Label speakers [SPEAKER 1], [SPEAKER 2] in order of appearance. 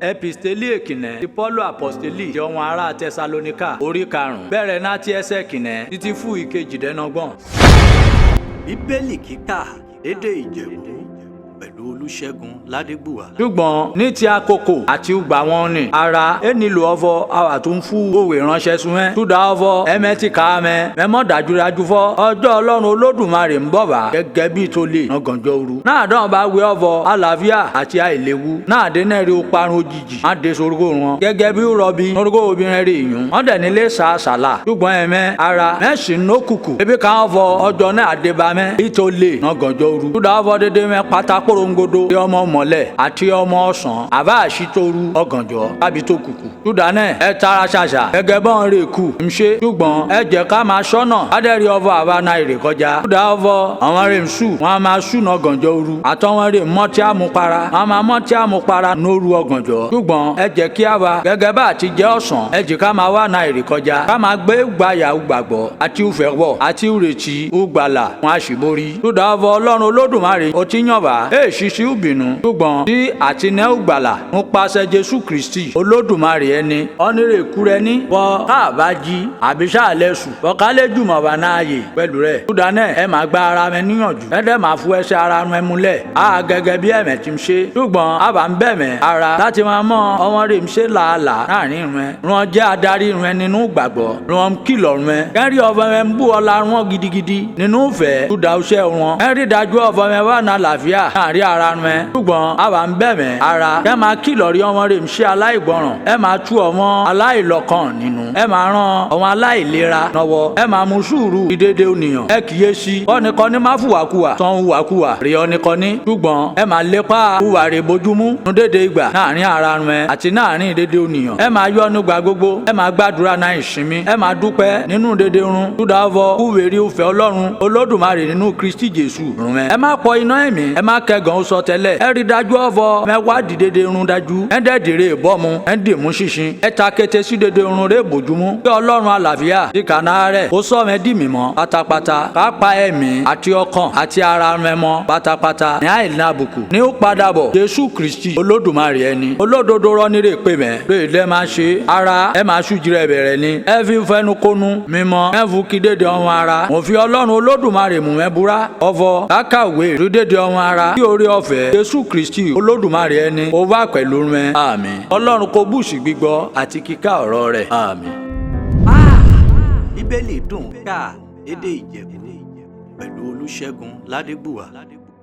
[SPEAKER 1] Episteli èkìnẹ́ ti Pọ́ọ̀lù Àpọ́stélì ti ọ̀wọn ará Tẹsalóníkà orí karùn-ún bẹ̀rẹ̀ náti ẹsẹ̀ kìnẹ́ títí fún ìkejìdẹ́nọgbọ̀n.
[SPEAKER 2] Bíbélì kíkà lédè Ìjẹ̀bú pẹ̀lú Olúṣẹ́gun Ládégbùwà.
[SPEAKER 1] Ṣùgbọ́n ní ti àkókò àti ìgbà wọn ni ara ẹ nílò ọfọ àwà tó ń fún òwe ránṣẹ́ sun ẹ́ túdà ọfọ ẹmẹ ti kà á mẹ mẹmọ́ dájúdájú fọ́ ọjọ́ Ọlọ́run Olódùmarè ń bọ̀ wá gẹ́gẹ́ bí tó lè nàgànjọ́ òru. Náà dán bá wé ọfọ àlàáfíà àti àìléwu náà dé náà rí o parun òjijì má dé sorúkọ wọn gẹ́gẹ́ bí rọbì sorúkọ obìnrin rè yún wọ́n dẹ̀ nílé sàásàlà ṣùgbọ́n ẹ̀mẹ́ ara mẹ́sìn nókùkù ebi kan ọfọ ọjọ́ náà dé bá mẹ́ bí tó lè nàgànjọ́ òru. Túdà ọfọ dédé mẹ́ pátá korongodo tí ọmọ mọ̀lẹ̀ àti ọmọ ọ̀sán àbá àṣìtorú ọ̀gànjọ́ tàbí tó kùkù. Túdà náà ẹ tara ṣàṣà gẹ́gẹ́ bọ́n rè kù ń ṣe ṣùgbọ́n ẹ jẹ́ ká máa ṣọ́nà kádẹ́rì ọfọ àwa náà èrè kọjá. Túdà ọfọ àwọn rè ń sù wọn a máa sùn ọ̀gànjọ́ òru àtọ́wọn rè mọ́ tí a mú para wọn a máa mọ́ tí a mú para nóru ọ̀gànjọ́. Ṣùgbọ́n ẹ jẹ́ kí a wa gẹ́gẹ́ bá àti jẹ́ ọ̀sán ẹ jẹ́ ká máa wá náà èrè kọjá ká máa gbé gbayà gbàgbọ́ àti ufẹ̀wọ̀ àti ìrètí ugbàlà wọn àṣìborí. Túdà ọfọ Ọlọ́run Olódùmarè ó ti yàn wá èsì sí ìbínú ṣùgbọ́n tí àtinẹ́ ògbàlà ń pàṣẹ Jésù Kristi Olódùmarè ẹni ọ̀nìrèkúrẹ́ ní bọ́ káàbá jí àbí sàlẹ̀ sùn bọ́kálẹ̀ jùmọ̀ wà náàyè pẹ̀lú rẹ̀ kúdà náà ẹ máa gba ara mẹ níyànjú ẹ dẹ́ máa fún ẹsẹ̀ ara mẹ múlẹ̀ á gẹ́gẹ́ bí ẹ̀mẹ̀ ti ń ṣe ṣùgbọ́n àbá ń bẹ̀mẹ̀ ara láti máa mọ ọmọ rẹ̀ ń ṣe làálàá láàrin rẹ̀ ràn jẹ́ adarí rẹ̀ nínú gbàgbọ́ ràn kìlọ̀ rẹ̀ kẹ́rì ọ̀fọ̀ rẹ̀ ń bú ọlá wọn gidigidi nínú ìfẹ́ kúdà ọṣẹ́ wọn kẹ́rì dájú ọ̀fọ̀ rẹ̀ wà ní àlàáfíà láàrin ara rẹ̀ ṣùgbọ́n àwa ń bẹ̀mẹ̀ ara kẹ́ máa kìlọ̀ rí ọmọ rẹ̀ ń ṣe aláìgbọràn ẹ máa tú ọmọ aláìlọ́kàn nínú ẹ máa ràn ọmọ aláìlera lọ́wọ́ ẹ máa mú sùúrù ìdédé ònìyàn ẹ kíyèsí kọ́nikọ́ni má fùwàkuwà tán hùwàkuwà rí ọ̀nìkọ́ni ṣùgbọ́n ẹ máa lépa hùwà rè bójúmú nu dédé ìgbà láàrin ara rẹ̀ àti láàrin dédé ònìyàn ẹ máa yọ́nú gba gbogbo ẹ máa gbàdúrà náà ìsinmi ẹ máa dúpẹ́ nínú dédé run túdàvọ kúwèrí òfẹ́ Ọlọ́run Olódùmarè nínú Kristi Jésù run ẹ. Ẹ má pọ iná ẹ̀mí ẹ má kẹ́gàn ó sọ tẹ́lẹ̀ ẹ rí dájú ọ̀fọ̀ mẹ́wàá dìde run dájú ẹ dẹ́dẹ̀rẹ̀ ìbọ̀mu ẹ dìmú ṣinṣin ẹ ta kété sí dédé run rẹ̀ bójúmú kí Ọlọ́run àlàáfíà ti kàná rẹ̀ kó sọ mẹ́ dì mímọ́ pátápátá ká pa ẹ̀mí àti ọkàn àti ara rẹ̀ mọ́ pátápátá ní àìní àbùkù ní ó padà bọ̀ Jésù Kristi Olódùmarè ẹni olódodo rọ́nírè pè mẹ́ pé ilé máa ṣe ara ẹ máa ṣùjìrẹ̀ bẹ̀rẹ̀ ni ẹ fi fẹnukonu mímọ́ ẹ fún kí dédé ọ̀hún ara mo fi Ọlọ́run Olódùmarè mú mẹ́ búra ọ̀fọ̀ kákàwé rí dédé ọ̀hún ara kí oore ọ̀fẹ́ Jésù Kristi Olódùmarè ẹni ó wà pẹ̀lú rẹ̀ àmín. Ọlọ́run kó bùsì gbígbọ́ àti kíkà ọ̀rọ̀ rẹ̀ àmín.
[SPEAKER 2] Bíbélì dùn kà lédè Ìjẹ̀bú pẹ̀lú Olúṣẹ́gun Ládégbùwà.